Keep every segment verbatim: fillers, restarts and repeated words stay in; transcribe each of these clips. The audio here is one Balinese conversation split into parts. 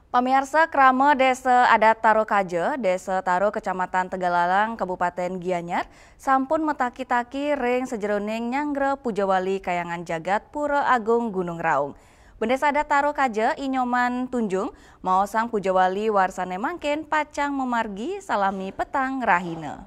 Pamiarsa, krama Desa Adat Taro Kaja, Desa Taro, Kecamatan Tegalalang, Kabupaten Gianyar, sampun mataki-taki ring sajeroning nyanggra pujawali Kahyangan Jagat Pura Agung Gunung Raung. Bendesa Adat Taro Kaja, I Nyoman Tunjung, maosang pujawali warsane mangkin pacang mamargi salami petang rahina.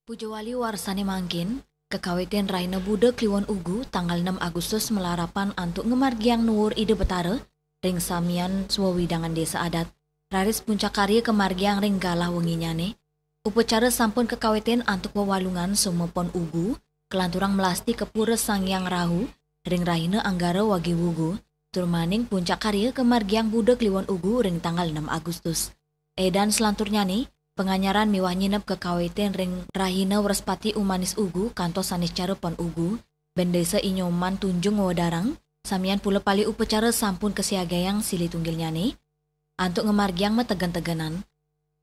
Pujawali warsane mangkin kakawitin rahina Buda Kliwon Ugu, tanggal enam Agustus, malarapan antuk ngamargiang nuwur Ida Betara ring samian swawidangan desa adat. Raris puncak karya kamargiang ring galah wenginyane. Upacara sampun kakawitin antuk wewalungan sumepon ugu, kalanturang melasti ka Pura Sang Hyang Rahu ring rahina Anggara Wage Wugu, tur maning puncak karya kamargiang Buda Kliwon Ugu ring tanggal enam Agustus. Edan salanturnyane, panganyaran miwah nyineb kakawitin ring rahina Wrespati Umanis Ugu kantos Saniscara Pon Ugu. Bendesa I Nyoman Tunjung ngwedarang, samian pula pali upacara sampun kasiagayang silih tunggilnyane antuk ngamargiang mategen-tegenan.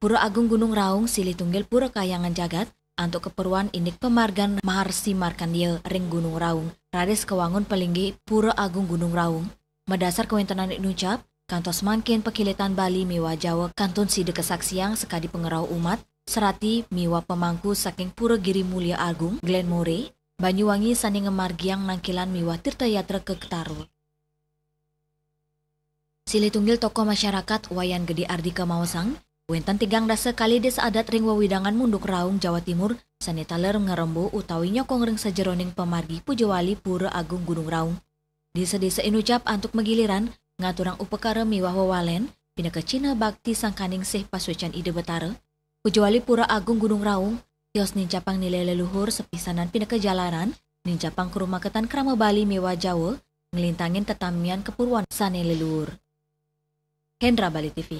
Pura Agung Gunung Raung silih tunggil pura kahyangan jagat antuk kaperluan indik pamargan Maharsi Markandeya ring Gunung Raung, raris kawangun palinggih Pura Agung Gunung Raung. Madasar kawentenan inucap, kantos mangkin pakilitan Bali miwah Jawa kantun sida kasaksiang sakadi pangrauh umat, serati miwah pamangku saking Pura Giri Mulia Agung, Glen Moray, Banyuwangi sane ngamargiang nangkilan miwah tirta yatra ka Ketaro. Silih tunggil tokoh masyarakat Wayan Gede Ardika maosang, wenten tigang dasa kalih desa adat ring wewidangan Munduk Raung, Jawa Timur, sane taler ngrembu utawi nyokong ring sajeroning pamargi pujawali Pura Agung Gunung Raung. Desa-desa inucap antuk magiliran ngaturang upakara miwah wewalen pinaka cihna bakti sangkaning sih pasuecan Ida Betara. Pujawali Pura Agung Gunung Raung tios nincapang nilai leluhur sapisanan pinaka jalaran nincapang karumaketan krama Bali miwah Jawa, nglintangin tetamian kapurwan sane leluhur. Hendra, Bali T V.